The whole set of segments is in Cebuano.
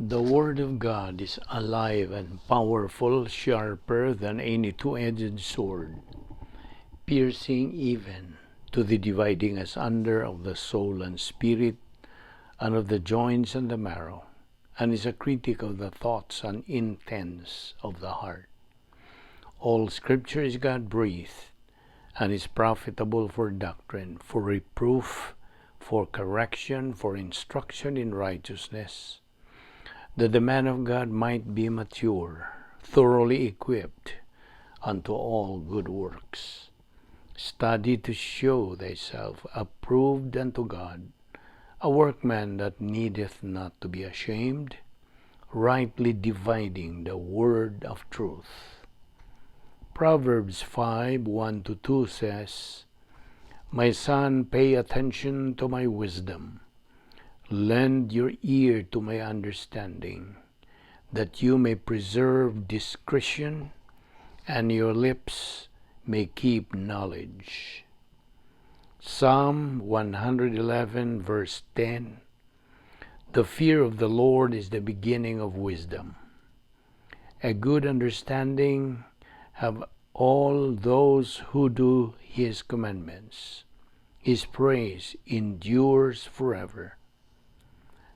The Word of God is alive and powerful, sharper than any two-edged sword, piercing even to the dividing asunder of the soul and spirit, and of the joints and the marrow, and is a critic of the thoughts and intents of the heart. All Scripture is God-breathed, and is profitable for doctrine, for reproof, for correction, for instruction in righteousness, that the man of God might be mature, thoroughly equipped unto all good works. Study to show thyself approved unto God, a workman that needeth not to be ashamed, rightly dividing the word of truth. Proverbs 5:1-2 says, "My son, pay attention to my wisdom. Lend your ear to my understanding, that you may preserve discretion and your lips may keep knowledge." Psalm 111 verse 10: "The fear of the Lord is the beginning of wisdom. A good understanding have all those who do his commandments. His praise endures forever."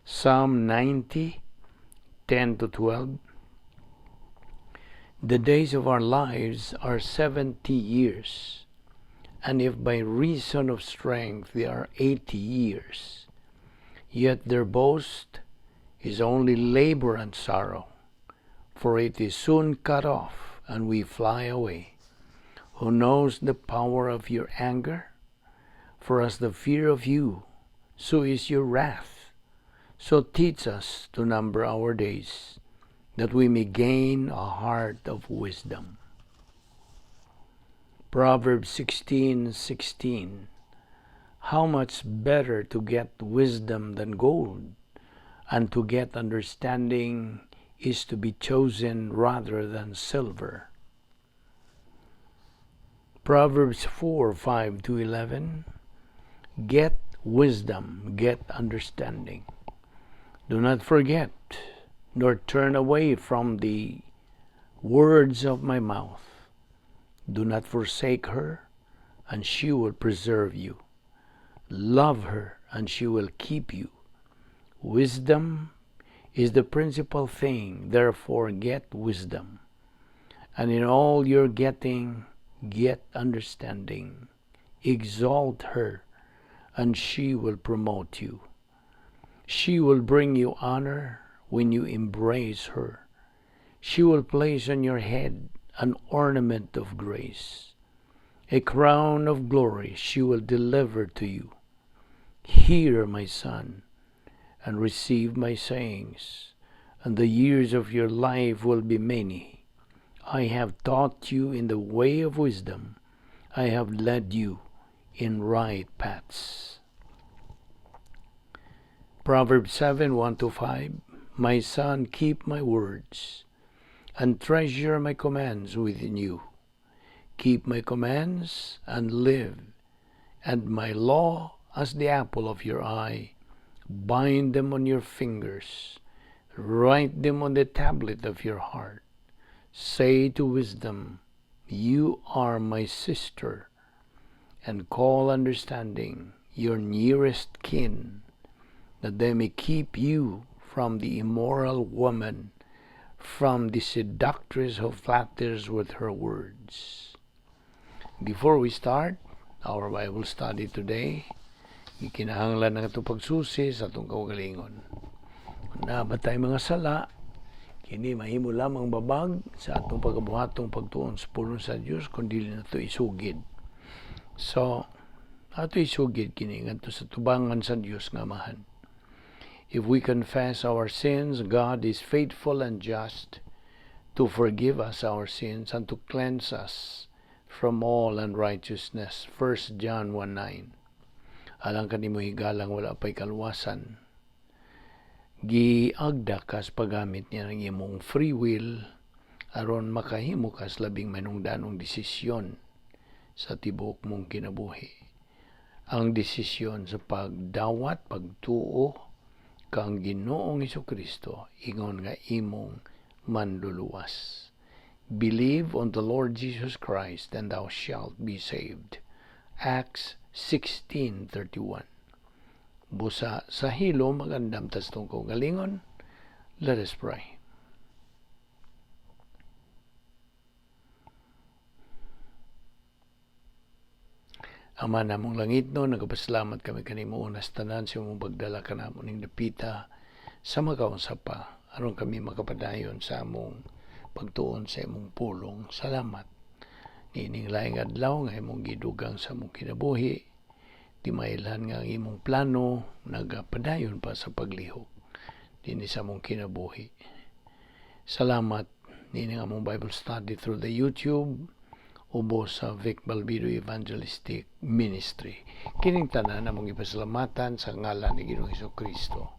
Psalm 90:10-12: "The days of our lives are 70 years, and if by reason of strength they are 80 years, yet their boast is only labor and sorrow, for it is soon cut off, and we fly away. Who knows the power of your anger? For as the fear of you, so is your wrath. So teach us to number our days, that we may gain a heart of wisdom." Proverbs 16:16: "How much better to get wisdom than gold, and to get understanding is to be chosen rather than silver." Proverbs 4:5-11: "Get wisdom, get understanding. Do not forget, nor turn away from the words of my mouth. Do not forsake her, and she will preserve you. Love her, and she will keep you. Wisdom is the principal thing, therefore get wisdom. And in all your getting, get understanding. Exalt her, and she will promote you. She will bring you honor when you embrace her. She will place on your head an ornament of grace. A crown of glory she will deliver to you. Hear, my son, and receive my sayings, and the years of your life will be many. I have taught you in the way of wisdom. I have led you in right paths." Proverbs 7:1-5: "My son, keep my words, and treasure my commands within you. Keep my commands and live, and my law as the apple of your eye. Bind them on your fingers, write them on the tablet of your heart. Say to wisdom, 'You are my sister,' and call understanding your nearest kin, that they may keep you from the immoral woman, from the seductress who flatters with her words." Before we start our Bible study today, gikinahanglan ang atong pagsusi sa atong kaugalingon. Naa ba tay mga sala, kini mahimo lamang babag sa atong pagabuhatong pagtuon sa pulong sa Dios kung dili nato isugid. So, ato isugid kini ngadto sa tubangan sa Dios nga Amahan. If we confess our sins, God is faithful and just to forgive us our sins and to cleanse us from all unrighteousness. 1 John 1:9. Alang kanimo higalang wala pa'y kaluwasan, giagda kas paggamit niya ng imong free will aron makahimo kas labing manungdanong desisyon sa tibuok mong kinabuhi. Ang desisyon sa pagdawat, pagtuo Kang Ginoong Kristo ingon nga imong manluluwas. Believe on the Lord Jesus Christ and thou shalt be saved. Acts 16:31. Busa sa hilom, mag-andam tas atong kaugalingon. Let us pray. Ama namong langitno, nagapasalamat kami kanimo unas tanan sa imong pagdala kanamo ning dapita sa makaunsa pa aron kami makapadayon sa among pagtuon sa imong pulong. Salamat niining laing adlaw nga imong gidugang sa among kinabuhi. Di mailhan nga ang imong plano nagapadayon pa sa paglihok dinhi sa among kinabuhi. Salamat niining among Bible study through the YouTube ubos sa Vic Balbido Evangelistic Ministry. Kining tanan among ipasalamatan sa ngalan ni Ginoong Kristo.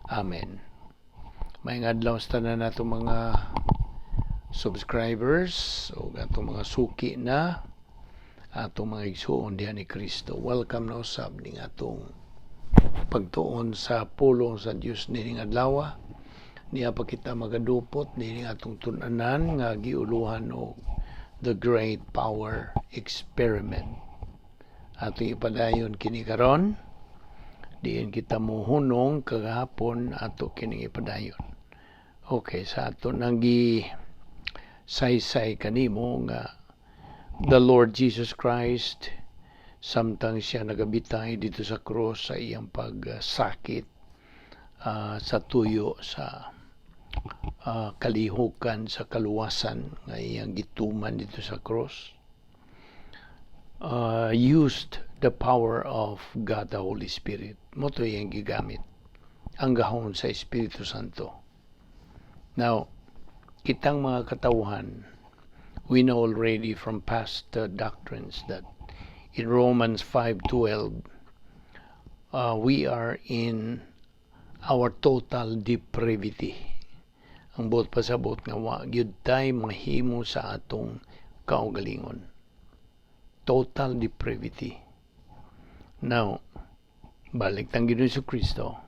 Amen. Maayong adlaw sa tanan nato mga subscribers o atong mga suki na atong mga igsuon diha ni Kristo. Welcome na usab ning atong pagtuon sa pulong sa Dios nining adlaw. Niya pa kita magadupot nining atong tun-anan nga giuluhan og The Great Power Experiment. Atong ipadayon kini karon, diin kita mohunong kagahapon, ato kining ipadayon. Okay, sa ato nang gi saysay kanimo nga the Lord Jesus Christ, samtang siya nagabitay dito sa cross sa iyang pagsakit sa tuyo sa kalihukan sa kaluwasan nga iyang gituman dito sa cross, used the power of God the Holy Spirit. Mao to iyang gigamit ang gahom sa Espiritu Santo. Now, kitang mga katawhan, we know already from past doctrines that in Romans 5:12 we are in our total depravity. Ang buot pasabot nga wa gyud tay mahimo sa atong kaugalingon. Total depravity. Now, balik tang Ginoong Kristo,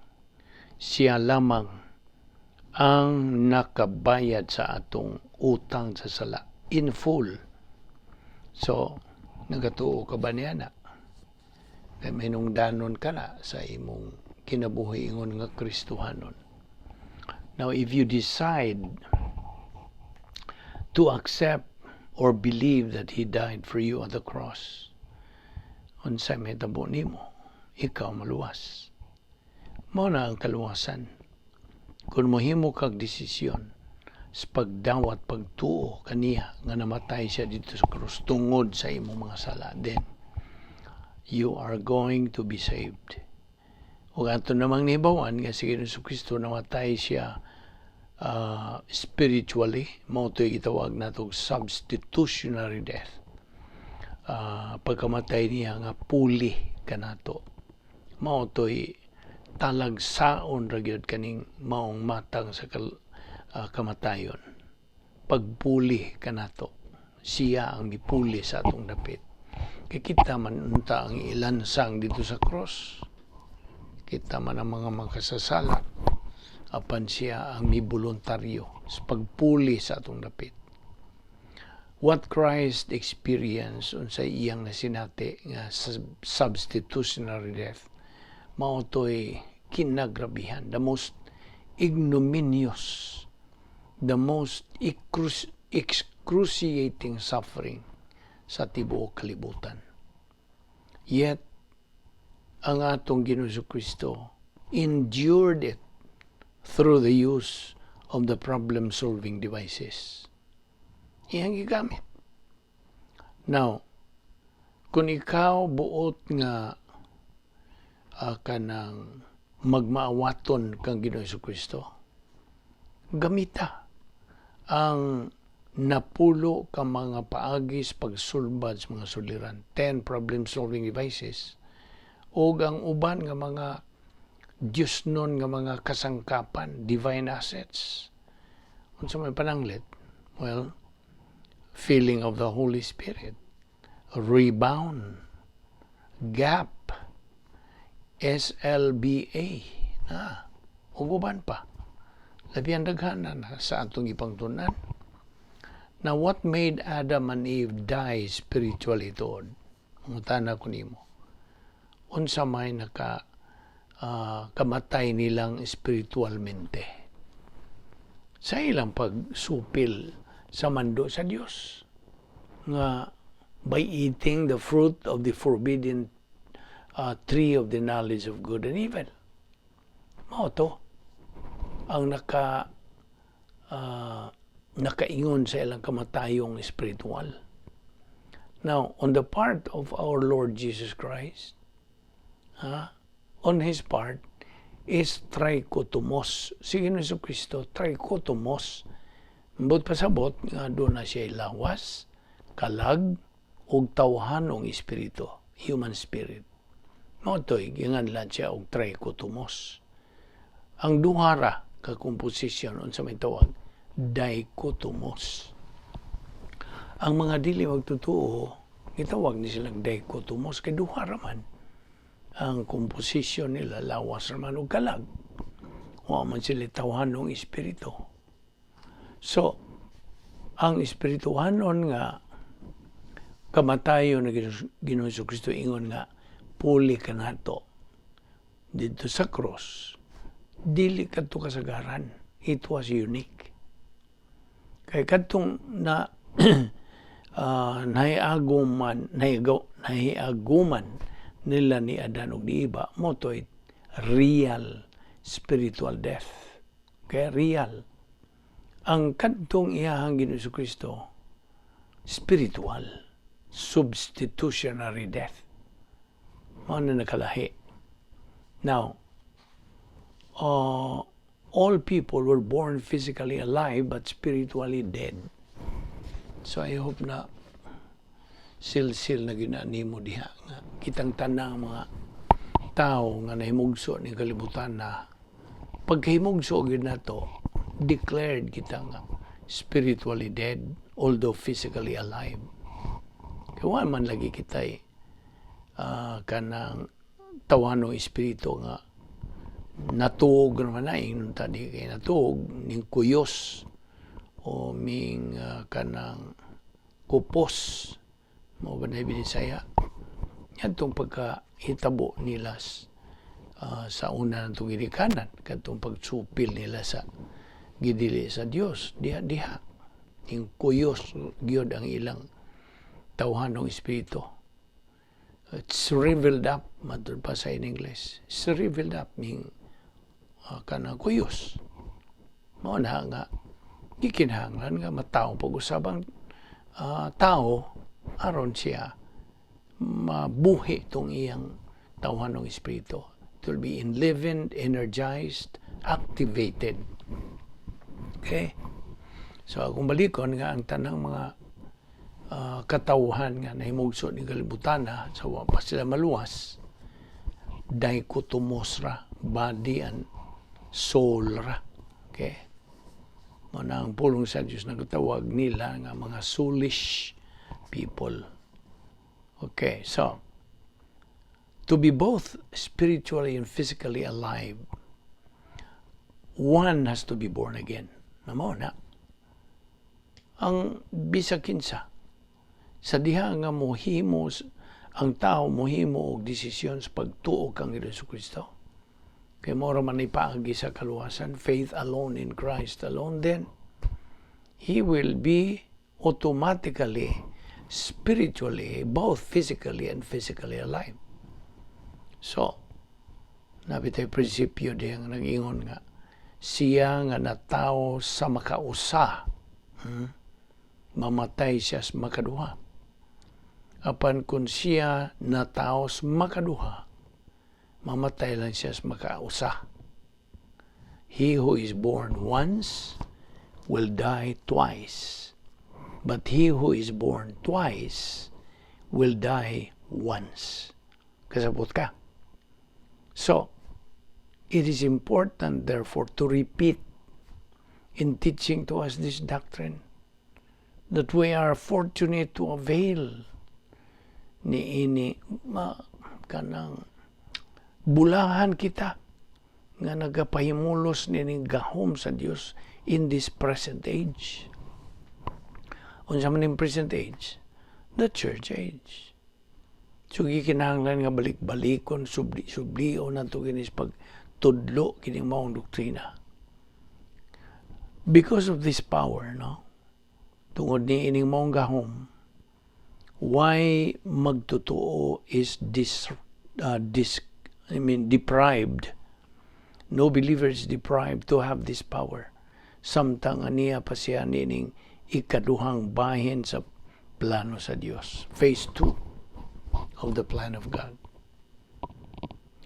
siya lamang ang nakabayad sa atong utang sa sala in full. So, nagatuo ka ba niya na? Kay may danon ka na sa imong kinabuhi ingon nga Kristohanon. Now, if you decide to accept or believe that He died for you on the cross, unsay mahitabo nimo? Ikaw maluwas. Mao na ang kaluwasan. Kung mohimo kag desisyon sa pagdawat, pagtuo kaniya nga namatay siya dito sa krus tungod sa imong mga sala, then you are going to be saved. Ug ato namang nahibaw-an nga si Ginoong Kristo namatay siya spiritually, mao to'y gitawag nato substitutionary death. Pagkamatay niya nga puli kanato. Mao to'y talagsaon ra gyud kaning maong matang sa kamatayon. Pagpuli kanato. Siya ang mipuli sa atong dapit. Kay kita man unta ang ilansang dito sa cross. Kita man ang mga makasasala. Apan siya ang miboluntaryo sa pagpuli sa atong dapit. What Christ experienced unsay iyang nasinati nga substitutionary death, mao to'y kinagrabihan, the most ignominious, the most excruciating suffering sa tibuok kalibutan. Yet, ang atong Ginoong Kristo endured it through the use of the problem-solving devices. Iyang gigamit. Now, kung ikaw buot nga kanang magmaawaton kang Ginoong Kristo, gamita ang 10 ka mga paagi sa pagsulbad sa mga suliran, 10 problem-solving devices, o ang uban nga mga Diyos nun nga mga kasangkapan, divine assets. Unsa may pananglit? Well, filling of the Holy Spirit, rebound, gap, SLBA, Ah, ug uban pa. Labihan daghan na sa atong ipangtunan. Now, what made Adam and Eve die spiritually tuod? Mangutana ko nimo. Unsa may naka kamatay nilang espiritualmente? Sa ilang pagsupil sa mando sa Dios nga by eating the fruit of the forbidden tree of the knowledge of good and evil. Mao to ang nakaingon sa ilang kamatayong espiritual. Now, on the part of our Lord Jesus Christ, on His part, is trichotomos. Si Ginoong Kristo, trichotomos. Ambot pasabot nga duna siya lawas, kalag, ug tawhanong espiritu, human spirit. Mao to'y ginganlan siya og trichotomos. Ang duha ra ka composition, unsa may tawag? Dichotomos. Ang mga dili magtotoo, gitawag ni silang dichotomos kay duha ra man ang composition nila, lawas ra man ug kalag. Wa man sila tawhanong espiritu. So, ang espirituhanon nga kamatayon ng Ginoong Kristo, ingon nga puli kanato didto sa cross, dili kadto kasagaran. It was unique. Kay kadtong na nahiaguman nila ni Adan ug ni Eva, mao to'y real spiritual death. Kaya real. Ang kadtong iyahang Ginoong Kristo, spiritual, substitutionary death. Mao na nakalahi. Now, all people were born physically alive but spiritually dead. So I hope na silsil na gyud nimo diha nga kitang tanang mga tao nga nahimugso ning kalibutan na pagkahimugso gyud nato, declared kita nga spiritually dead although physically alive. Kay wa man lagi kitay kanang tawhanong espiritu nga natuog naman na. Ingnon ta di kay natuog ning kuyos o ming kanang kupos mo ba na Binisaya yantong pagkahitabo nila sa una ng ginikanan, kadtong pagsupil nila sa gidili sa Dios, diha diha ning kuyos gyud ang ilang tawhanong espiritu. It's shriveled up matud pa sa in English, shriveled up ning kanang kuyos. Mao na nga gikinahanglan nga matawo pag-usab ang tao aron siya mabuhi tong iyang tawhanong espiritu. It will be enlivened, energized, activated. Okay? So, akong balikon nga ang tanang mga katawhan nga nahimugso ni kalibutan na sa wa pa sila maluwas, dichotomos ra, body and soul ra. Okay? Mao na ang pulong sa Diyos nagtawag nila nga mga soulish people. Okay, so to be both spiritually and physically alive, one has to be born again. Na mao na. Ang bisag kinsa sa diha nga mohimo ang tao, mohimo og desisyon sa pagtuo kang Hesus Kristo. Kay mao ra man ipaagi sa kaluwasan, faith alone in Christ alone, then he will be automatically spiritually, both physically and physically alive. So, naa bitay prinsipyo diyang nag-ingon nga siya nga natawo sa makausa, mamatay siya sa makaduha. Apan kung siya natawo sa makaduha, mamatay lang siya sa makausa. He who is born once will die twice. But he who is born twice will die once. Kasabot ka? So, it is important, therefore, to repeat in teaching to us this doctrine that we are fortunate to avail ni ini ma kanang bulahan kita Nga nagapahimulos nining gahom sa Dios in this present age. Unsa man ning present age? The church age. So gikinahanglan nga balik-balikon, subli sublion nato kinis pag tudlo kining maong doktrina. Because of this power, no? Tungod ni ining maong gahom, why magtotoo is dis I mean, deprived. No believer is deprived to have this power. Samtang aniya pa siya nining ikaduhang bahin sa plano sa Dios. Phase 2 of the plan of God.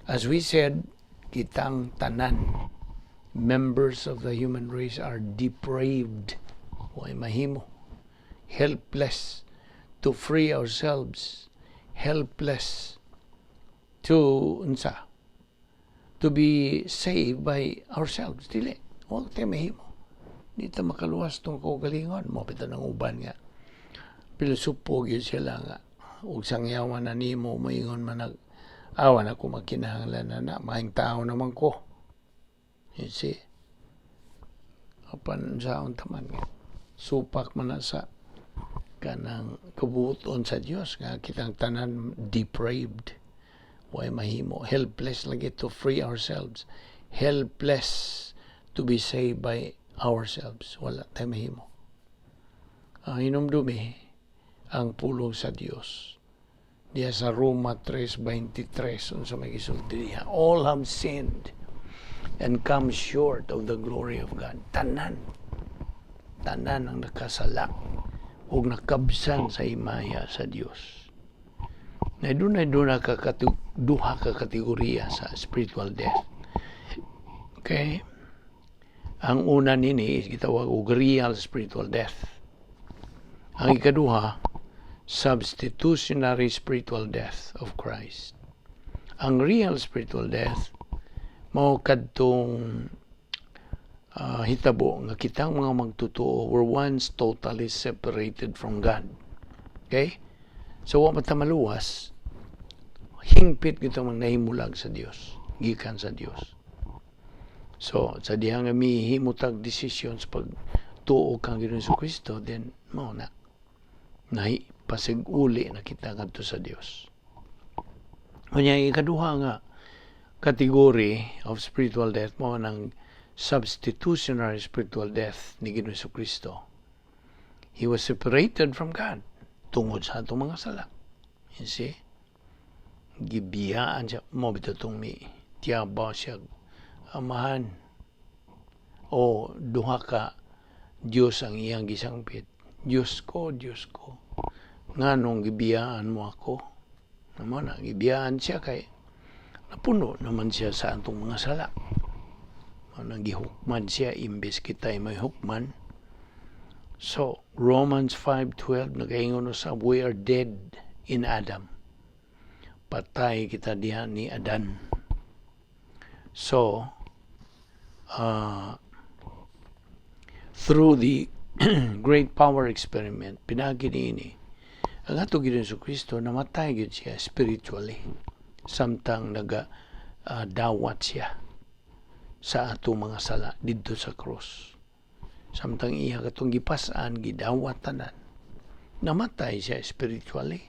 As we said, kitang tanan, members of the human race, are depraved. Way mahimo. Helpless to free ourselves. Helpless to unsa, to be saved by ourselves. Dili. Wa tayo mahimo. Di ta makaluwas tong kaugalingon. Mao bitaw ng uban nga pilosopo gyud sila nga ug sangyawan na nimo, moingon man nag awan ako magkinahanglan na na maayong tao naman ko, you see? Apan sa taman nga supak man na sa kanang kabuoton sa Dios nga kitang tanan depraved, way mahimo, helpless lagi to free ourselves, helpless to be saved by ourselves. Wala tayo mahimo. Ang hinumdumi ang pulong sa Dios diya sa Roma 3:23, unsa may gisulti diha? All have sinned and come short of the glory of God. Tanan, tanan ang nakasala ug nakabsan sa himaya sa Dios. Na dunay duha ka kategorya sa spiritual death, okay? Ang una nini is gitawag og real spiritual death. Ang ikaduha, substitutionary spiritual death of Christ. Ang real spiritual death mao kadtong hitabo nga kitang mga magtotoo were once totally separated from God. Okay? So wa man ta maluwas, hingpit kita mang nahimulag sa Dios, gikan sa Dios. So, sa diha nga mihimo tag decisions pag tuo kang Ginoong Kristo, then mao na. Nahi pasig-uli na kita ngadto sa Dios. Unya, ikaduha nga category of spiritual death mao nang substitutionary spiritual death ni Ginoong Kristo. He was separated from God tungod sa atong mga sala. You see? Gibiyaan siya. Mao bitaw tong mi tiyaba siya Amahan o duha ka Diyos ang iyang gisangpit. "Diyos ko, Diyos ko, nganong gibiyaan mo ako?" Naman na, gibiyaan siya kay napuno naman siya sa atong mga sala. Nang gihukman siya imbes kita'y may hukman. So, Romans 5:12 nagaingon sa we are dead in Adam. Patay kita diha ni Adan. So, through the great power experiment, pinagi niini, ang ato Ginoong Kristo, namatay gyud siya spiritually samtang naga dawat siya sa ato mga sala didto sa cross. Samtang iya katong gipas-an, gidawat tanan. Namatay siya spiritually.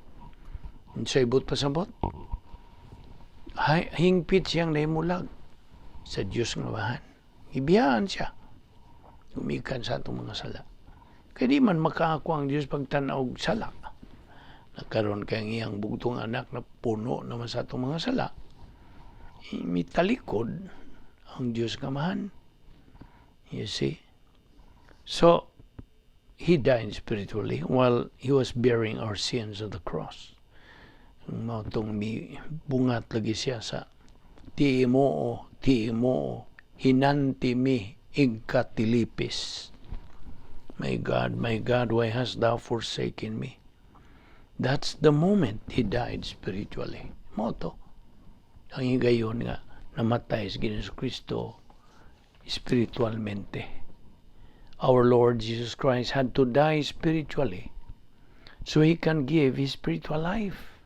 Unsay buot pasabot? Hingpit siyang nahimulag sa Dios nga Amahan. Gibiyaan siya gumikan sa atong mga sala. Kay di man makaako ang Dios pagtan-aw og sala. Nakaron kay ang iyang bugtong anak na puno naman sa atong mga sala. Mitalikod ang Dios nga Amahan. You see? So, he died spiritually while he was bearing our sins on the cross. Mao tong mi bungat lagi siya sa "Ti mo, ti mo, hinanti mi igkatilipis. My God, my God, why hast thou forsaken me?" That's the moment he died spiritually. Mao to. Ang higayon nga namatay si Ginoong Kristo spiritualmente. Our Lord Jesus Christ had to die spiritually so he can give his spiritual life,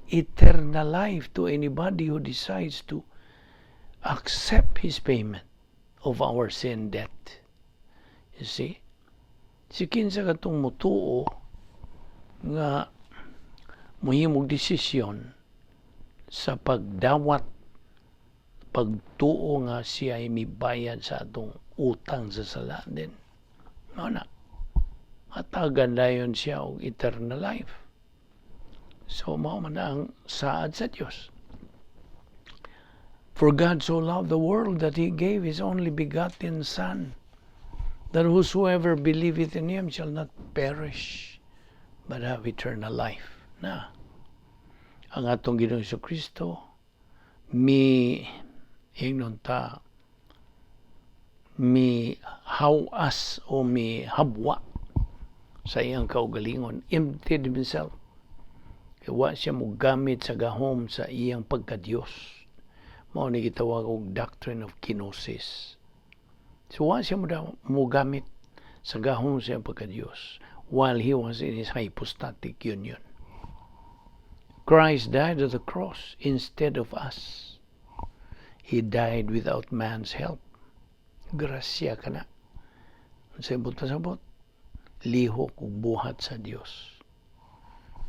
eternal life, to anybody who decides to Accept His payment of our sin debt. You see? Si kinsa katong mutuo nga muhimog desisyon sa pagdawat, pagtuo nga siya ay mibayad sa atong utang sa sala din. Mao na. Hatagan dayon siya og eternal life. So mao man ang saad sa Dios. For God so loved the world that He gave His only begotten Son, that whosoever believeth in Him shall not perish, but have eternal life. Na, ang atong Ginoong Kristo mi ingnon ta mi hawas o mi habwa sa iyang kaugalingon, emptied himself. Kay wa siya mogamit sa gahom sa iyang pagka-Diyos. Mao ni gitawag og doctrine of kenosis. So wa siya mo gamit sa gahom sa iyang pagka-Diyos while he was in his hypostatic union. Christ died at the cross instead of us. He died without man's help. Grasya kana. Sa ibot pasabot, lihok ug buhat sa Dios.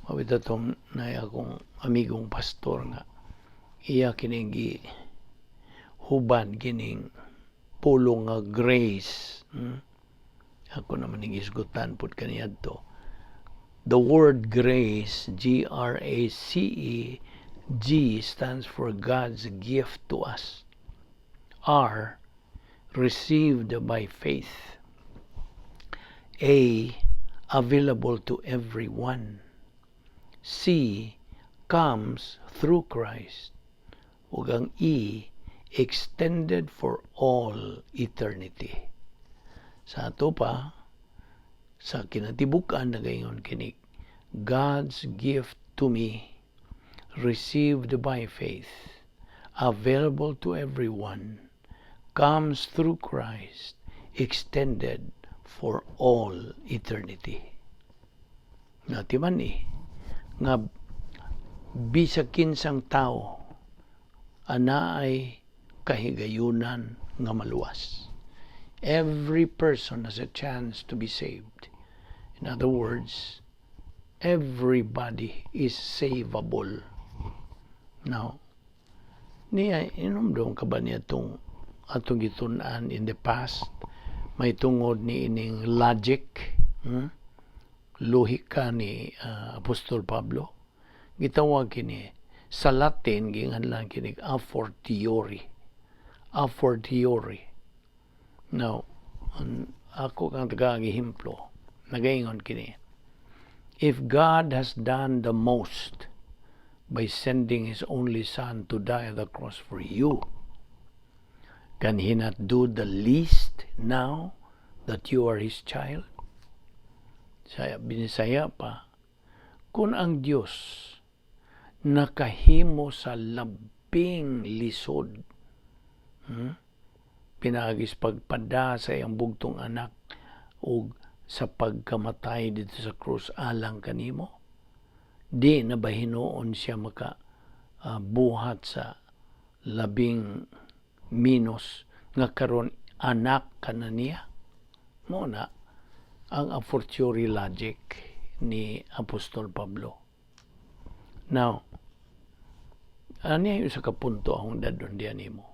Mao tong naay akong amigong pastor nga iya kining gi huban kining pulong nga grace. Ako naman ning hisgutan pud kaniadto. The word grace, Grace, G stands for God's gift to us. R, received by faith. A, available to everyone. C, comes through Christ. Ug ang E, extended for all eternity. Sa ato pa, sa kinatibuk-an nagaingon kini, God's gift to me, received by faith, available to everyone, comes through Christ, extended for all eternity. Natiman eh, nga bisag kinsang tao anaay kahigayunan nga maluwas. Every person has a chance to be saved. In other words, everybody is savable. Now, niya, inomdom ka ba niya itong atong gitun-an in the past? May tungod ni ining logic, Lohika ni Apostol Pablo. Gitawag kini sa Latin, ginganlan kini a fortiori. A fortiori. Now, ako kang taga ehemplo, nagaingon kini. If God has done the most by sending His only Son to die on the cross for you, can He not do the least now that you are His child? Sa Binisaya pa, kung ang Diyos nakahimo sa labing lisod, Pinaagis pagpada sa iyang bugtong anak ug sa pagkamatay dito sa krus alang kanimo, di na ba hinuon siya maka buhat sa labing minus nga karon anak ka na niya? Mo na ang a fortiori logic ni Apostol Pablo. Now, ano yung sa kapunto akong dadon diyan nimo?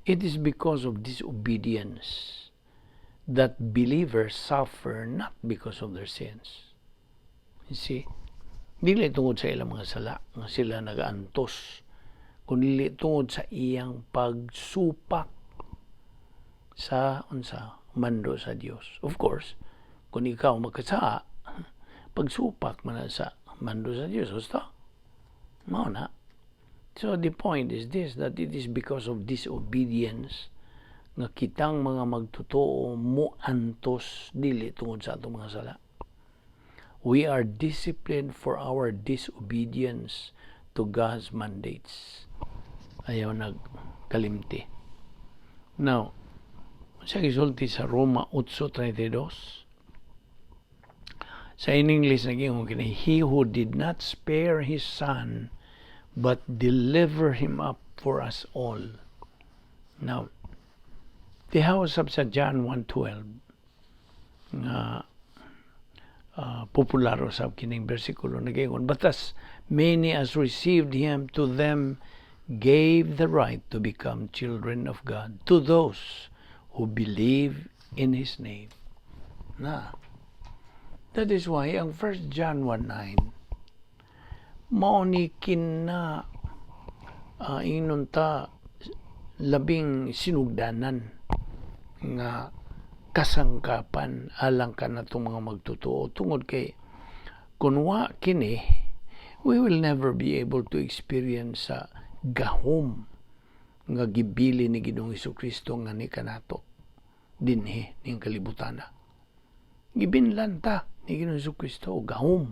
It is because of disobedience that believers suffer, not because of their sins. You see? Dili tungod sa ilang mga sala nga sila nagaantos, kundi tungod sa iyang pagsupak sa unsa mando sa Dios. Of course, kung ikaw magkasala, pagsupak man na sa mando sa Dios, gusto? Mao na. So the point is this, that it is because of disobedience nga kitang mga magtotoo mo antos, dili tungod sa atong mga sala. We are disciplined for our disobedience to God's mandates. Ayaw nagkalimti. Now, sa gisulti sa Roma 8:32, sa in English naging kini, "He who did not spare His Son, but deliver Him up for us all." Now, diha usab sa John 1:12 nga popular usab kining bersikulo, nagaingon, "But as many as received him, to them gave the right to become children of God, to those who believe in his name." Na that is why ang 1 John 1:9 mao ni kina ingnon ta labing sinugdanan nga kasangkapan alang kanatong mga magtotoo, tungod kay kung wa kini, we will never be able to experience sa gahom nga gibili ni Ginoong Kristo nga ni kanato dinhi ning kalibutana. Gibinlan ta ni Ginoong Kristo og gahom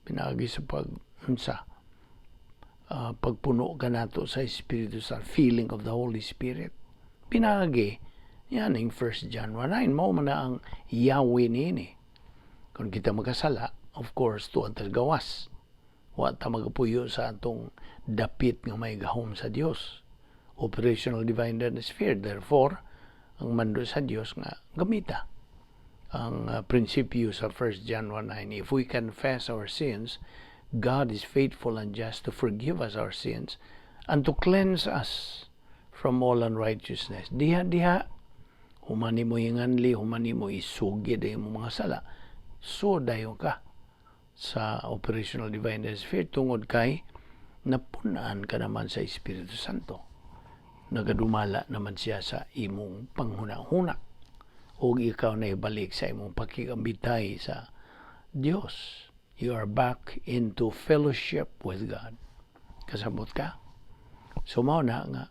pinaagi sa pag unsa, pagpuno kanato sa Espiritu, sa filling of the Holy Spirit, pinaagi yan ing 1 John 1:9. Mao man na ang yawi niini. Kung kita makasala, of course, tuan tas gawas, wa ta magapuyo sa atong dapit nga may gahom sa Dios, operational divine sphere. Therefore, ang mando sa Dios nga gamita ang prinsipyo sa 1 John 1:9: "If we confess our sins, God is faithful and just to forgive us our sins and to cleanse us from all unrighteousness." Diha diha human nimo hinganli, human nimo isugid ang imong mga sala, so dayon ka sa operational divine sphere tungod kay napunan ka naman sa Espiritu Santo. Nagadumala naman siya sa imong panghuna-huna ug ikaw na ibalik sa imong pakigambitay sa Dios. You are back into fellowship with God. Kasabot ka? So mao na nga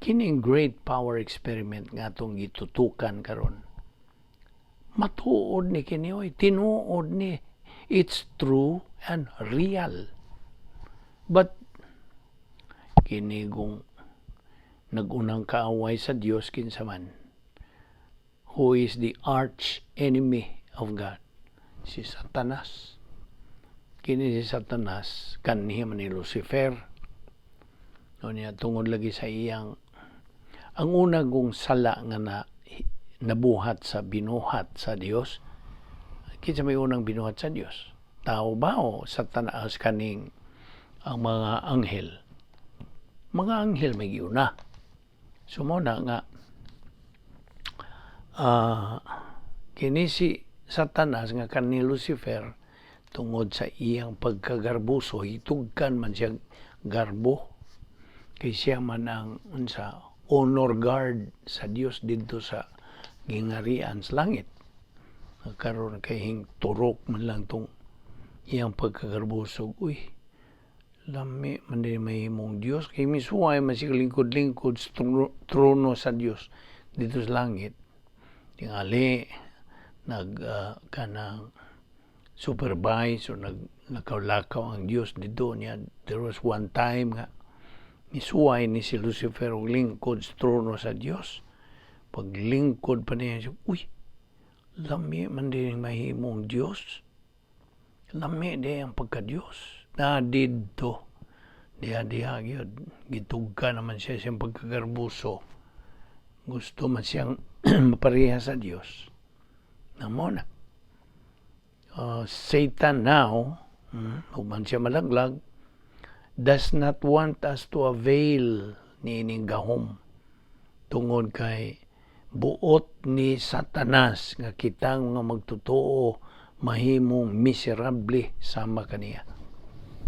kining great power experiment nga atong gitutukan karon, matuod ni kini oy, tinuod ni. It's true and real. But kini kung nagunang kaaway sa Dios, kinsa man? Who is the arch enemy of God? Si Satanas. Kini si Satanas, kanhi man ni Lucifer. No niya, tungod lagi sa iyang ang una kong sala nga na nabuhat sa binuhat sa Dios. Kinsa may unang binuhat sa Dios? Tao ba o Satanas, kaning ang mga anghel? Mga anghel may giuna. So mao na nga kini si Satanas nga kani Lucifer, tungod sa iyang pagkagarbuso, hitugkan man siya garbo kay siya man ang unsa, honor guard sa Dios didto sa gingarian sa langit. Karon kay hing turok man lang tong iyang pagkagarbuso, uy, lami man din mahimong Dios, kay misuway man siya lingkod-lingkod sa trono sa Dios dito sa langit. Tingali nag kanang supervise o nag lakaw-lakaw ang Dios dito niya. There was one time nga misuway ni si Lucifer og lingkod sa trono sa Dios. Paglingkod pa niya siya, uy, lami man din mahimong Dios, lami di ang pagka-Dios na didto. Diha diha gyud gitugka naman siya siyang pagkagarbuso, gusto man siyang mapareha sa Dios na mo na. Satan now, human siya malaglag, does not want us to avail niining gahom tungod kay buot ni Satanas nga kitang mga magtotoo mahimong miserable sama kaniya.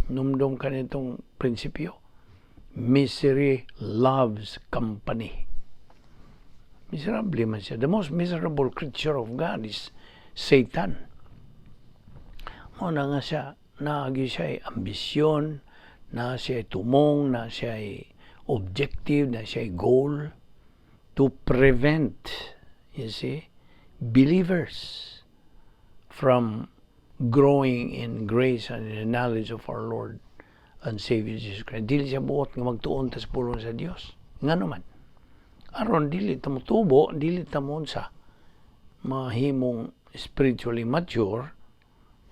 Numdum ka nitong prinsipyo. Misery loves company. Miserable man siya. The most miserable creature of God is Satan. Mao na nga siya, naagi siya ay ambisyon, na siya ay tumong, na siya ay objective, na siya ay goal to prevent, you see, believers from growing in grace and in the knowledge of our Lord and Savior Jesus Christ. Dili siya buot nga magtuon ta sa pulong sa Dios. Ngano man? Aron dili ta motubo, dili ta mo sa mahimong spiritually mature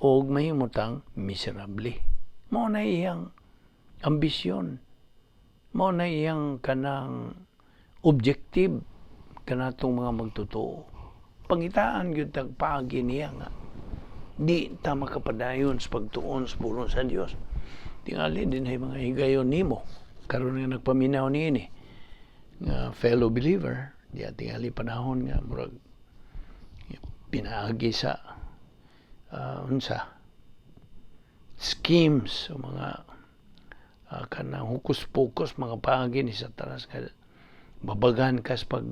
og mahimo tang miserable. Mao na iyang ambisyon. Mao na iyang kanang Objective kanatong mga magtotoo. Pangitaan gyud tag paagi niya nga di ta makapadayon sa pagtuon sa pulong sa Dios. Tingali din ay mga higayon nimo karon nga nagpaminaw niini nga fellow believer, di tingali panahon nga murag pinaagi sa unsa schemes o mga kanang hukus-pokus, mga paagi ni Satanas nga babagan kas pag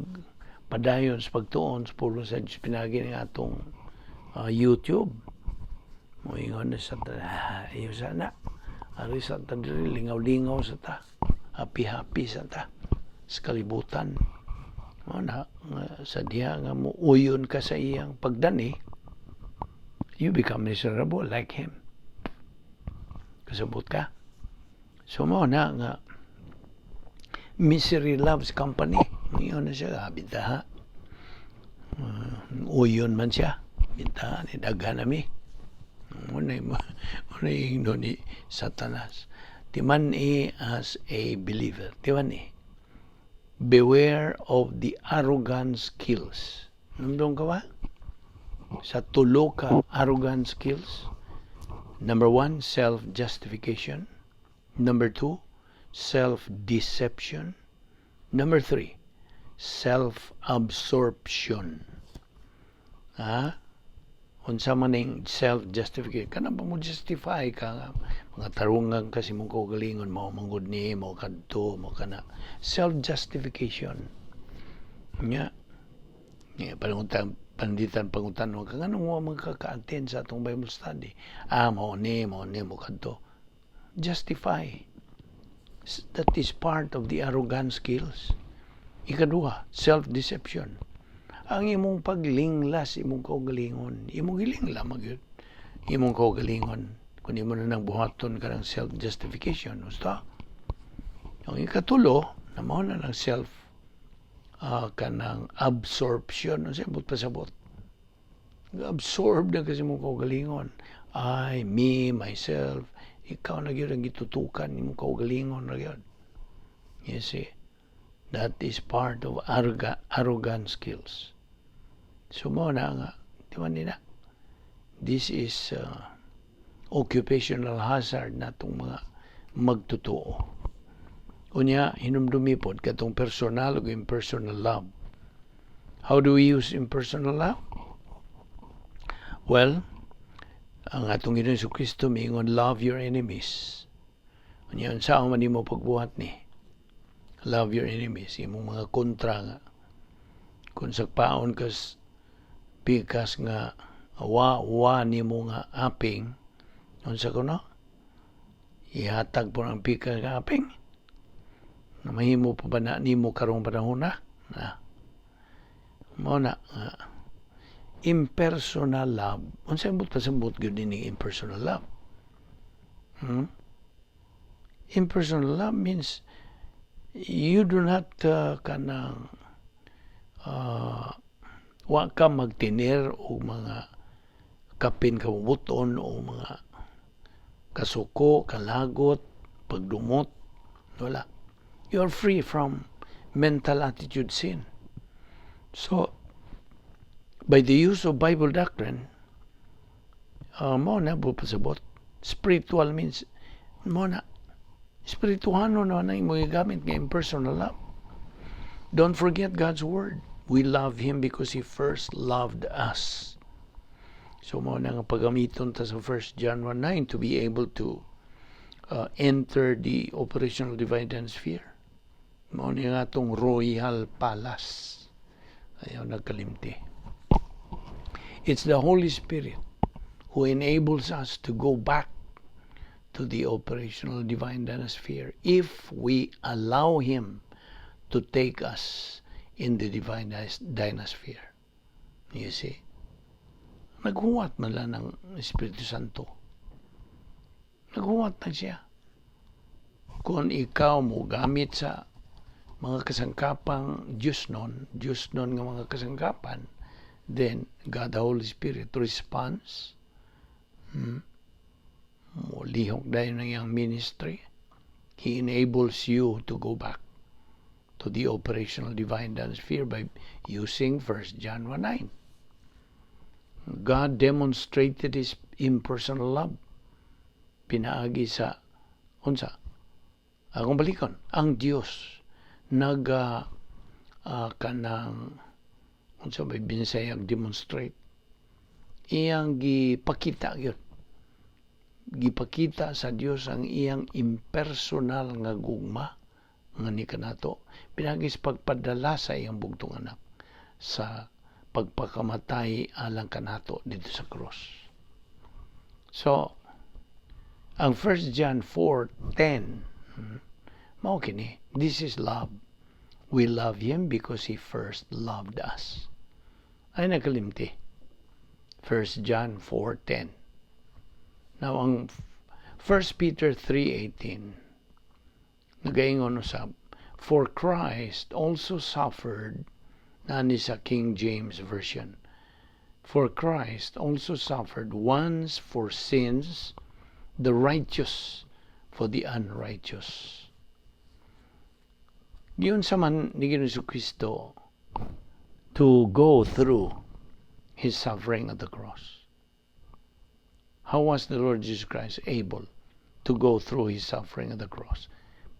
padayon sa pagtuon sa pulong sa Diyos, pinagi ng atong YouTube. Moingon na sa ta, "Ah, ayaw sana. Ari sa ta diri, lingaw-lingaw sa ta. Happy-happy sa ta sa kalibutan." Mo na nga sa diha nga muuyon ka sa iyang pagdani, you become miserable like him. Kasabot ka? So mo na nga misery loves company. Ngayon na siya, ah, bintaha. Uyon man siya. Bintaha ni daghan nami. Muna ingno ni Satanas. Timan-i as a believer. Timan-i. Beware of the arrogant skills. Namdong ka ba? Sa tulo ka arrogant skills. Number one, self-justification. Number two, self-deception. Number three, self-absorption. Ha? Unsa man ning self-justification? Kana ba mo justify ka nga mga tarungan kasi mong kaugalingon, mao manggod ni mo kadto mo kana, self-justification nya nya pangutan panditan pangutan ka nganong wa man ka ka-attend sa atong Bible study? Ah, mao ni mo kadto, justify. That is part of the arrogant skills. Ikaduha, self-deception, ang imong paglinglas imong kaugalingon, imong gilingla magyud imong kaugalingon kung imo na nang buhaton ka ng self-justification, gusto. Ang ikatulo na mao na ng self kanang absorption. Unsa ibot pasabot? Absorb na kasi imong kaugalingon. I, me, myself, ikaw na gyud ang gitutukan, imong kaugalingon na gyud. You see, that is part of arrogant skills. So mo na nga, di ba nila? This is occupational hazard natong mga magtotoo. Unya, hinumdumi pod katong personal ug impersonal love. How do we use impersonal love? Well, ang atong Ginoong Kristo miingon, "Love your enemies." Unya, unsa man nimo pagbuhat ni? Love your enemies, imong mga kontra nga kung sagpaon kas pikas nga wa wa nimo nga aping, unsa kuno, ihatag po ang pikas nga aping na mahimo pa ba na nimo karong panahon na na mo na nga impersonal love? Unsa imong pasambot gyud ni impersonal love? Impersonal love means you do not kanang wa ka magtiner og mga kapin kabubuton o mga kasuko, kalagot, pagdumot, wala. You are free from mental attitude sin. So, by the use of Bible doctrine, mo na pasabot. Spiritual means, mo na, spirituhano na na imo gigamit nga impersonal love. Don't forget God's word. We love Him because He first loved us. So mo na nga paggamiton ta sa 1 John 1:9 to be able to enter the operational divine sphere. Mao ni nga atong royal palace. Ayaw nagkalimti. It's the Holy Spirit who enables us to go back to the operational divine sphere if we allow Him to take us in the divine dynasphere. You see? Naghuwat man lang ng Espiritu Santo. Naghuwat na siya. Kung ikaw mo gamit sa mga kasangkapang Diyos nun nga mga kasangkapan, then God the Holy Spirit responds. Mo lihok dayon ng iyang ministry. He enables you to go back to the operational divine dance sphere by using 1 John 1:9. God demonstrated His impersonal love pinaagi sa unsa? Akong balikon, ang Dios naga kanang unsa may Binisayang demonstrate, iyang gipakita gyud, gipakita sa Dios ang iyang impersonal nga gugma nga ni kanato pinaagi sa pagpadala sa iyang bugtong anak sa pagpakamatay alang kanato didto sa cross. So, ang 1 John 4:10 mao kini, "This is love. We love Him because He first loved us." Ay nakalimti. 1 John 4:10. Now, ang 1 Peter 3:18 nagaingon usab, "For Christ also suffered," nani sa King James Version, "For Christ also suffered once for sins, the righteous for the unrighteous." Giunsa man ni Ginoong Kristo to go through His suffering at the cross? How was the Lord Jesus Christ able to go through His suffering at the cross?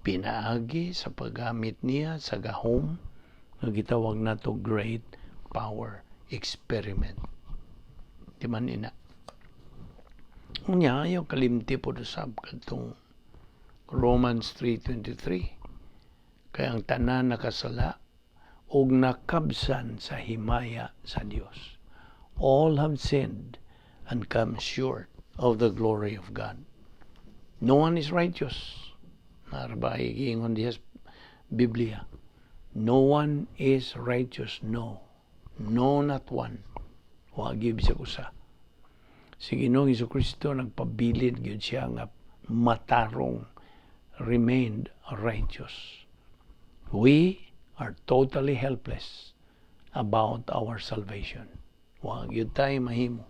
Pinaagi sa paggamit niya sa gahom nga gitawag nato Great Power Experiment. Di man ina? Unya, ayaw kalimti pod usab kadtong Romans 3:23. Kay ang tanan nakasala ug nakabsan sa himaya sa Dios. All have sinned and come short of the glory of God. No one is righteous. Naa ra ba giingon diha sa Biblia? No one is righteous. No. No, not one. Wa gyud bisag usa. Si Ginoong Kristo nagpabilin gyud siya nga matarong, remained righteous. We are totally helpless about our salvation. Wa gyud tayo mahimo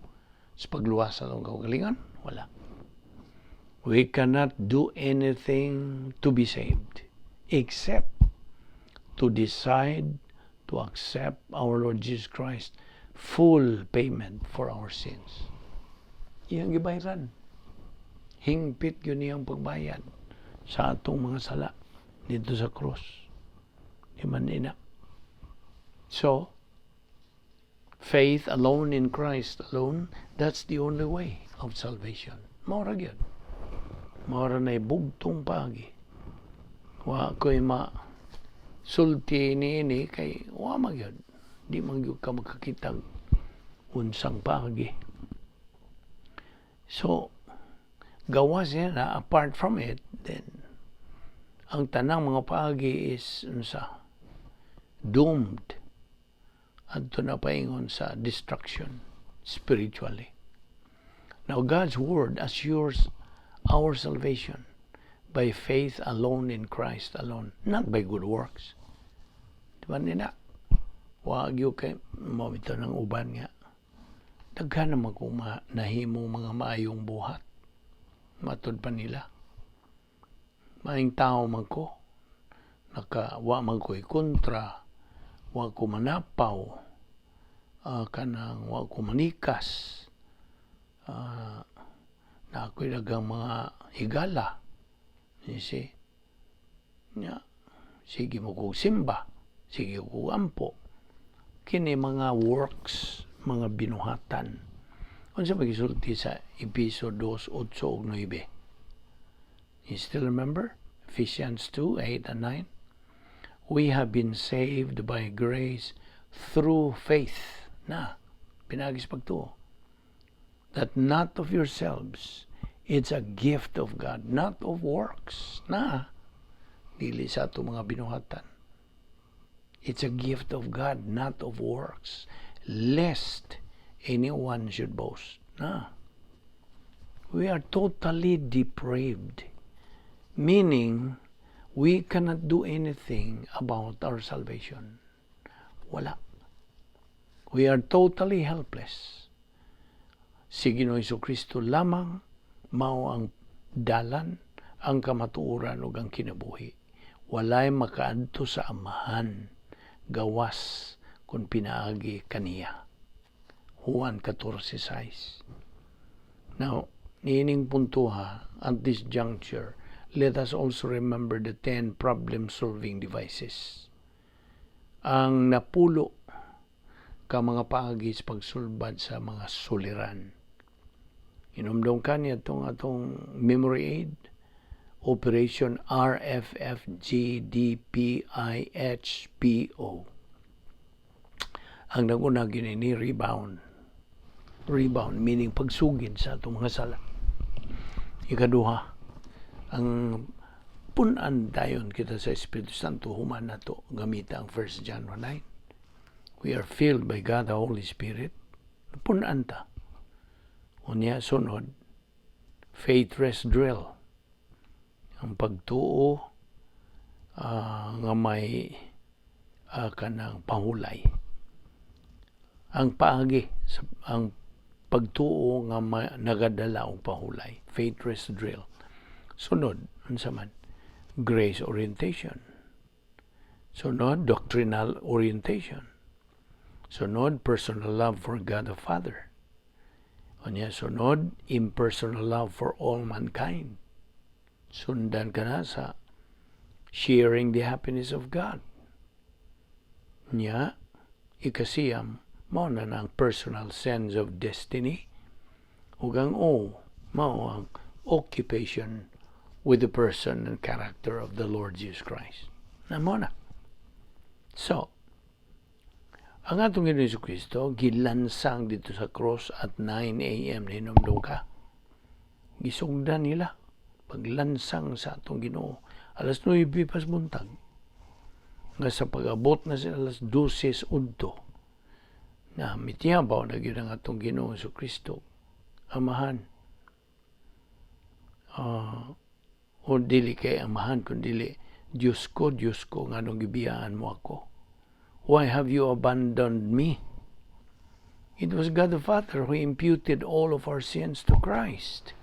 sa pagluwas sa atong kaugalingon. Wala. We cannot do anything to be saved except to decide to accept our Lord Jesus Christ full payment for our sins. Iyang gibayaran. Hingpit gyud niyang pagbayad sa atong mga sala didto sa cross. Di man ina? So, faith alone in Christ alone, that's the only way of salvation. Mao ra gyud. Mao ra na bugtong paagi. Wa ko'y ma sulti niini kay wa man gyud. Di man gyud ka makakitag unsang paagi. So, gawas niya na, apart from it, then, ang tanang mga paagi is unsa? Doomed. Adto na paingon sa destruction spiritually. Now, God's Word assures our salvation by faith alone in Christ alone, not by good works. Di ba nina? Wa gyud kay mo ito ng uban nga. Daghan naman kung nahimo mga maayong buhat. Matud pa nila. Maayong tao man ko. Naka, wa man ko'y kontra. Wa ko manapaw. Kanang wa ko manikas. Na ako'y daghang mga higala. You see? Nya, sige mo kog simba. Sige ko ampo. Kini mga works, mga binuhatan. Unsa magisulti sa Epeso 2, 8 ug 9? You still remember? Ephesians 2, 8 and 9. We have been saved by grace through faith. Na, pinaagi sa pagtuo. That not of yourselves, it's a gift of God, not of works. Na, dili sa ato mga binuhatan. It's a gift of God, not of works, lest anyone should boast. Na. We are totally depraved, meaning we cannot do anything about our salvation. Wala. We are totally helpless. Si Ginoong Kristo lamang mao ang dalan, ang kamatuoran ug ang kinabuhi. Walay makaadto sa Amahan gawas kung pinaagi kaniya. Juan 14:6. Now, niining puntuha, at this juncture, let us also remember the 10 problem-solving devices. Ang napulo ka mga paagi sa pagsulbad sa mga suliran. Hinumdom ka niya itong atong memory aid, Operation RFFGDPIHPO. Ang naguna gini ni rebound. Rebound meaning pagsugid sa atong mga sala. Ikaduha, ang punan dayon kita sa Espiritu Santo human nato gamita ang 1 John 1:9. We are filled by God the Holy Spirit. Punan ta. Unya sunod, faith rest drill. Ang pagtuo nga may kanang pahulay. Ang paagi sa ang pagtuo nga nagadala og pahulay. Faith rest drill. Sunod, unsa man? Grace orientation. Sunod, doctrinal orientation. Sunod, personal love for God the Father. Unya, sunod, impersonal love for all mankind. Sundan ka na sa sharing the happiness of God. Nya, ikasiyam, mao na ang personal sense of destiny. Ug ang O, mao ang occupation with the person and character of the Lord Jesus Christ. Na mao na. So, ang atong Ginoong Kristo gilansang dito sa cross at 9 a.m.. Hinumdum ka. Gisugdan nila paglansang sa atong Ginoo alas 9 pas buntag. Nga sa pag-abot na sa alas 12 udto na mitiyabaw na gyud ang atong Ginoo Kristo. Amahan. O dili kay Amahan kun dili, "Diyos ko, Diyos ko, nganong gibiyaan mo ako? Why have you abandoned me?" It was God the Father who imputed all of our sins to Christ.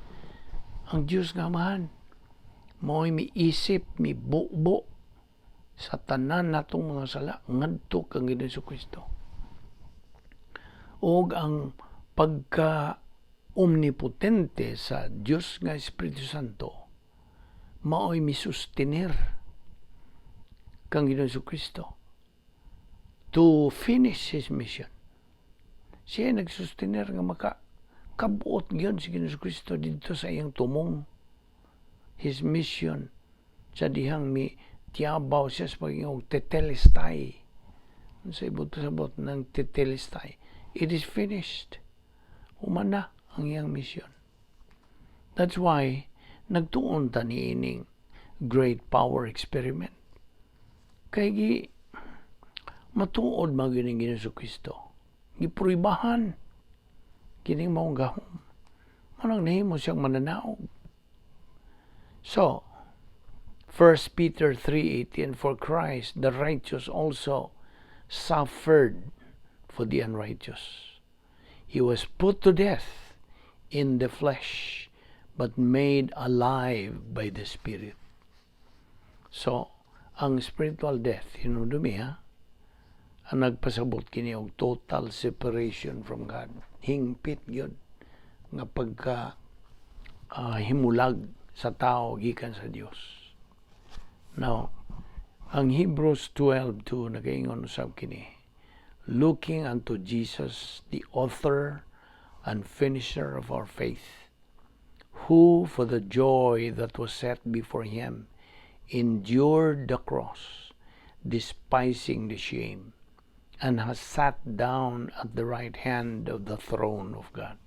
Ang Diyos nga Amahan, mo'y miisip, mibubo sa tanan natong mga sala ngadto kang Ginoong Kristo. Og ang pagka omnipotente sa Dios nga Espiritu Santo mao'y misustener kang Ginoong Kristo to finish his mission. Siya nagsustener nga maka kabuot gyud si Ginoong Kristo didto sa iyang tumong, his mission, sa dihang mi tiyabaw siya sa pag-ingog "tetelestai." Sa ibot sabot ng "tetelestai"? It is finished. Human na ang iyang mission. That's why nagtuon ta niining great power experiment. Kay gi matuod man gyud ning Ginoong Kristo. Gipruibahan kining maong gahom. Manang nahimo siyang mananaog. So, 1 Peter 3:18, "For Christ the righteous also suffered for the unrighteous. He was put to death in the flesh, but made alive by the Spirit." So, ang spiritual death, hinumdumi ha, ang nagpasabot kini og total separation from God. Hingpit gyud nga pagka himulag sa tao gikan sa Dios. Now, ang Hebrews 12:2 nagaingon usab kini, "Looking unto Jesus, the author and finisher of our faith, who for the joy that was set before him endured the cross, despising the shame, and has sat down at the right hand of the throne of God."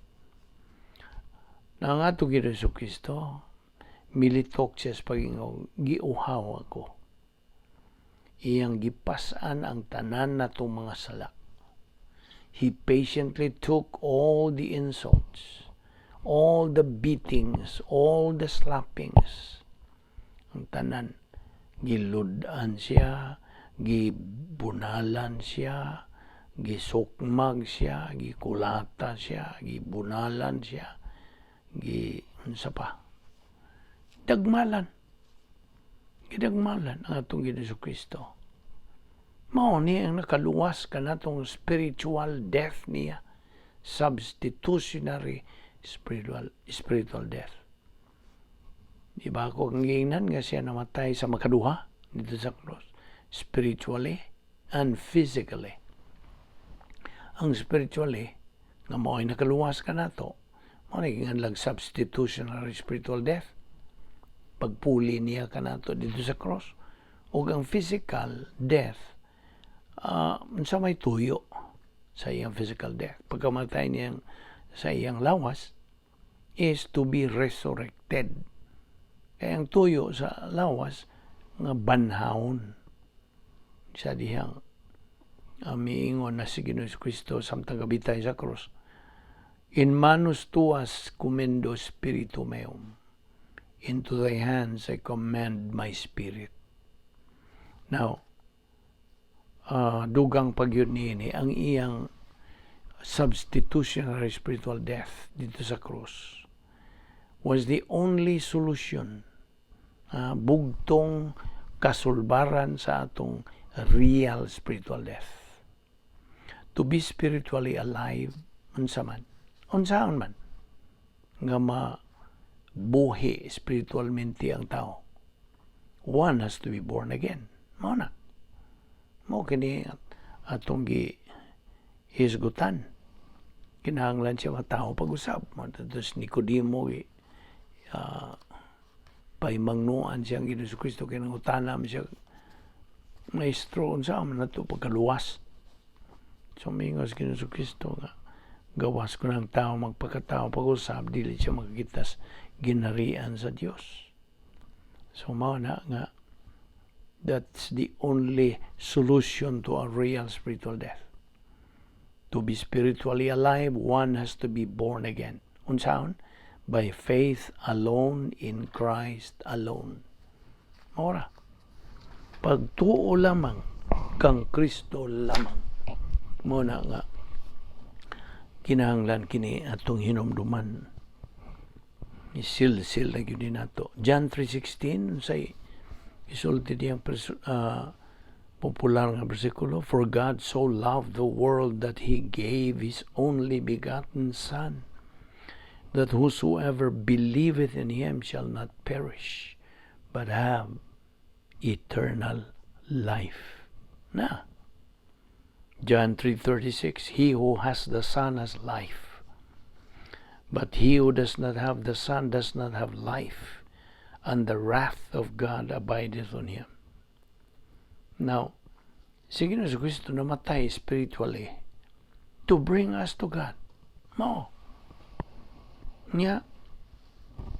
Na ang ato Ginoong Kristo, militok siya sa pag-ingog, "Giuhaw ako." Iyang gipas-an ang tanan natong mga sala. He patiently took all the insults, all the beatings, all the slappings. Ang tanan, gilud-an siya, gibunalan siya, gisukmag siya, gikulata siya, gibunalan siya, gi unsa pa. Dagmalan. Gidagmalan ang atong Ginoong Kristo. Mao ni ang nakaluwas kanatong spiritual death niya. Substitutionary spiritual death. Di ba ako ang giingnan nga siya namatay sa makaduha didto sa cross? Spiritually and physically. Ang spiritually, nga mao ay nakaluwas kanato, mao na giinganlag substitutionary spiritual death. Pagpuli niya kanato didto sa cross. Ug ang physical death, sa may tuyo sa iyang physical death. Pagkamatay niyang sa iyang lawas is to be resurrected. Kaya ang tuyo sa lawas nga banhawon sa dihang miingon na si Ginoong Kristo samtang gabitay sa cross, "In manus tuas commendo spiritum meum." "Into thy hands I commend my spirit." Now, dugang pagyud niini ang iyang substitutionary spiritual death didto sa cross was the only solution, bugtong kasulbaran sa atong real spiritual death. To be spiritually alive, unsa man, unsaon man nga mabuhi spiritualmente ang tao? One has to be born again. Mao na. Mao kini atong gi hisgutan. Kinahanglan siya matawo pag-usab. Tapos Nicodemo, paimangnuan siya ang Ginoong Kristo kay nangutana man siya, "Maestro, unsa man nato pagkaluwas?" So miingon si Ginoong Kristo nga gawas kung ang tao magpakatao pag-usab, dili siya makakita sa ginharian sa Dios. So mao na nga that's the only solution to a real spiritual death. To be spiritually alive, one has to be born again. Unsaon? By faith alone in Christ alone. Mao ra. Pagtuo lamang kang Kristo lamang. Mao na nga kinahanglan kini atong hinumduman. Isilsil na gyud nato. John 3:16, say isulti diyang popular nga bersikulo, "For God so loved the world that He gave His only begotten Son, that whosoever believeth in Him shall not perish, but have eternal life." Na. John 3:36, "He who has the Son has life. But he who does not have the Son does not have life, and the wrath of God abideth on him." Now, si Ginoong Kristo namatay spiritually to bring us to God. Mao. Nya,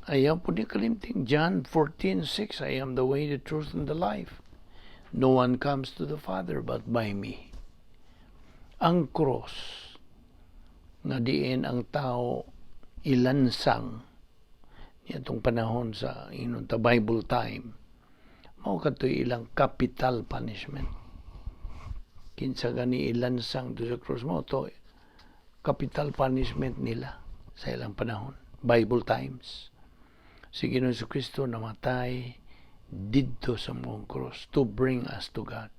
ayaw pud ni kalimting John 14:6, "I am the way, the truth, and the life. No one comes to the Father but by me." Ang cross, nga diin ang tao ilansang niadtong panahon sa inon ta Bible time, mao kadtoy ilang capital punishment. Kinsa gani ilansang do sa cross, mao to capital punishment nila sa ilang panahon, Bible times. Si Ginoong Kristo namatay didto sa maong cross to bring us to God.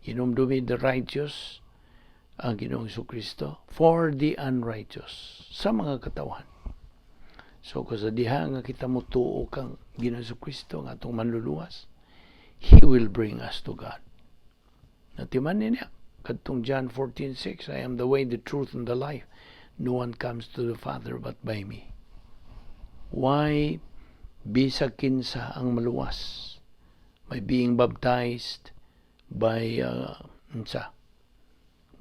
Hinumdumi the righteous ang Ginoong Kristo for the unrighteous sa mga katawhan. So kung sa diha nga kita mutuo kang Ginoong Kristo nga atong manluluwas, He will bring us to God. Natiman niya kadtong John 14:6, "I am the way, the truth, and the life. No one comes to the Father but by me." Why bisag kinsa ang maluwas? By being baptized, by unsa?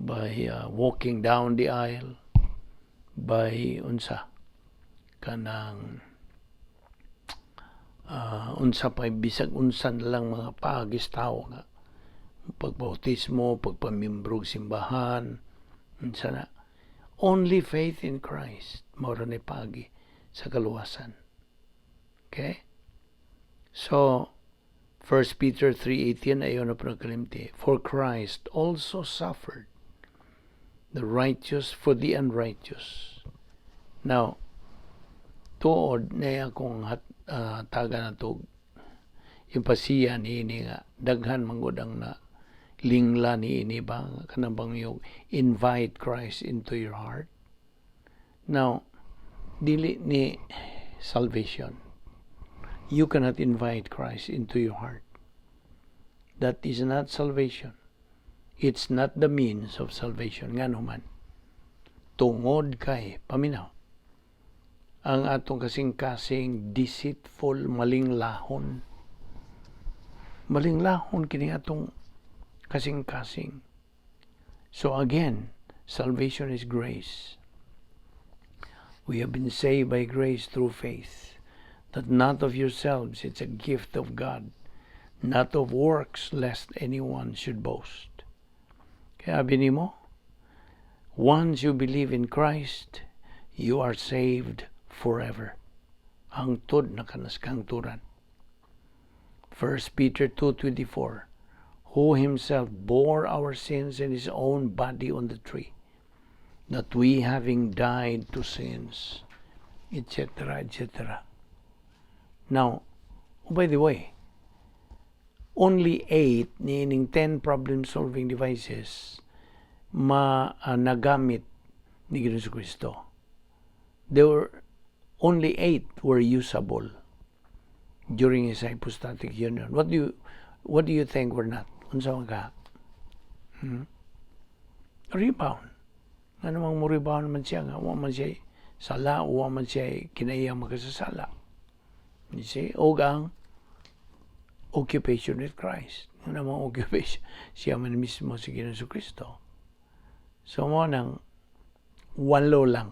By walking down the aisle, by unsa kanang unsa pa, bisag unsa na lang mga paagis tao nga pagbautismo, pagpamimbrog simbahan, unsa na. Only faith in Christ mao ra ni paagi sa kaluwasan. Okay? So, 1 Peter 3:18, ayaw na pud kalimti. "For Christ also suffered, the righteous for the unrighteous." Now, tuod na akong taga na to. Impasiya niini nga daghan manggod ang na lingla niini ba, kanang bang yung invite Christ into your heart. Now, dili ni salvation. You cannot invite Christ into your heart. That is not salvation. It's not the means of salvation. Ngano man? Tungod kay, paminaw, ang atong kasing-kasing deceitful, malinglahon. Malinglahon kini atong kasing-kasing. So again, salvation is grace. We have been saved by grace through faith, that not of yourselves, it's a gift of God, not of works, lest anyone should boast. Kaya nimo, once you believe in Christ, you are saved forever. Hangtod na kanas kahangturan. 1 Peter 2:24, "Who himself bore our sins in his own body on the tree, that we, having died to sins," etc., etc. Now, oh, by the way, only 8 niining 10 problem-solving devices ma nagamit ni Ginoong Kristo. There were only 8 were usable during his hypostatic union. What do you think were not? Unsa man ka? Rebound. Ngano mang mo rebound man siya nga wa man siya sala, wa man siya kinahiyang makasasala? You see? Og ang occupation with Christ. Ngano mang occupation? Siya man mismo si Ginoong Kristo. So mao nang walo lang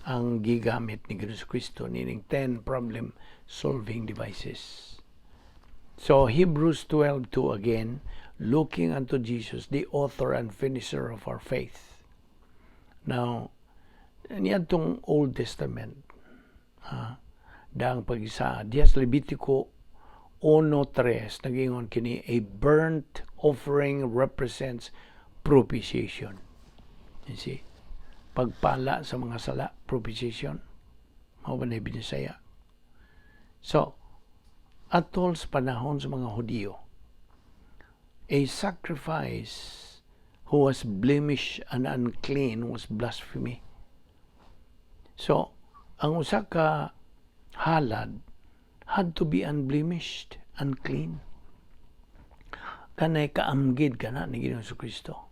ang gigamit ni Ginoong Kristo nining 10 problem solving devices. So Hebrews 12:2 again, "Looking unto Jesus, the author and finisher of our faith." Now, niadtong Old Testament, ha, daang pag-isa, diya sa Levitico 1:3, nagingon kini, a burnt offering represents propitiation. You see? Pagpala sa mga sala, propitiation. Mao ba na Binisaya? So, atol sa panahon sa mga Hudiyo, a sacrifice who was blemished and unclean was blasphemy. So, ang usa ka halad had to be unblemished and clean. Kanay kaamgid kana ni Ginoong Kristo.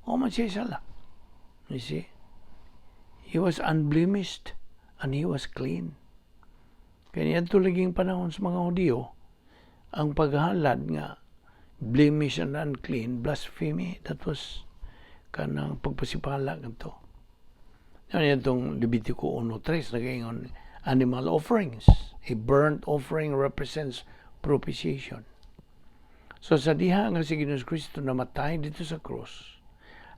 Wa man siya sala. You see? He was unblemished and he was clean. Kaya niadto laging panahon sa mga Hudiyo, ang paghalad nga blemish and unclean, blasphemy, that was kanang pagpasipala kanto. Yan itong Levitico 1:3, nagaingon, animal offerings. A burnt offering represents propitiation. So sa diha nga si Ginoong Kristo namatay dito sa cross,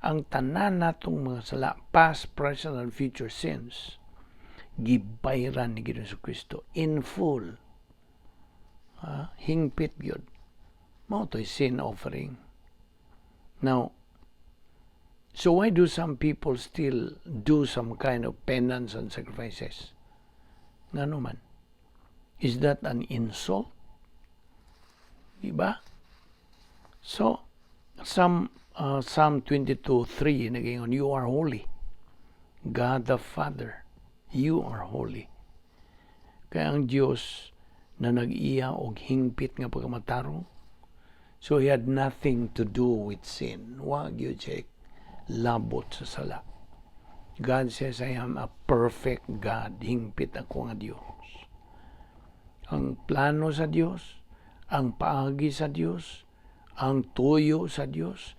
ang tanan natong mga sala, past, present, and future sins, gibayran ni Ginoong Kristo in full. Hingpit gyud. Mao to'y sin offering. Now, so why do some people still do some kind of penance and sacrifices? Ngano man? Is that an insult? Diba? So, Psalm 22:3, nagingon, "You are holy. God the Father, you are holy." Kaya ang Diyos na nag-iya og hingpit nga pagkamatarong, so he had nothing to do with sin. Wa gyud siya labot sa sala. God says, "I am a perfect God." Hingpit ako nga Diyos. Ang plano sa Diyos, ang paagi sa Diyos, ang tuyo sa Diyos,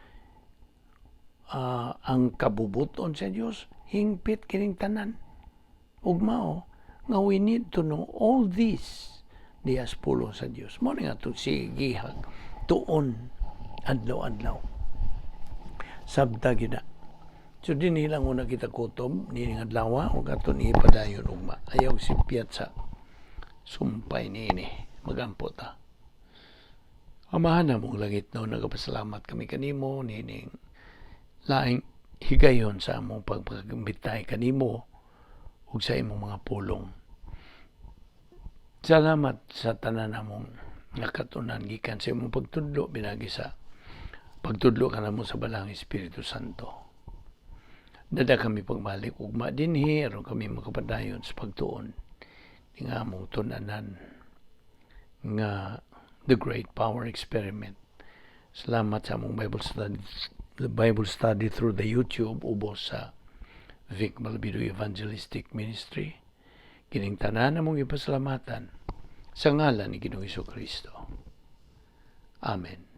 ang kabubuton sa Diyos, hingpit kining tanan. Ug mao nga we need to know all this diha sa pulong sa Diyos. Mao ni nga itong sigihag tuon adlaw-adlaw. Sabta gyud na. So dinhi lang una kita kutob nining adlaw ug aton ipadayon ugma. Ayaw sipyat sa sumpay niini. Magampo ta. Amahan namong langit no, nagapasalamat kami kanimo nining laing higayon sa among pagpagmitay kanimo ug sa imong mga pulong. Salamat sa tanan namong Nga katunan gikan sa imong pagtudlo pinaagi sa pagtudlo kanamo sa Balaang Espiritu Santo. Dad-a kami pagbalik ugma dinhi aron kami makapadayon sa pagtuon nga among tun-anan nga The Great Power Experiment. Salamat sa among Bible study, the Bible study through the YouTube ubos sa Vic Malbido Evangelistic Ministry. Kining tanan among ipasalamatan sa ngalan ni Ginoong Kristo. Amen.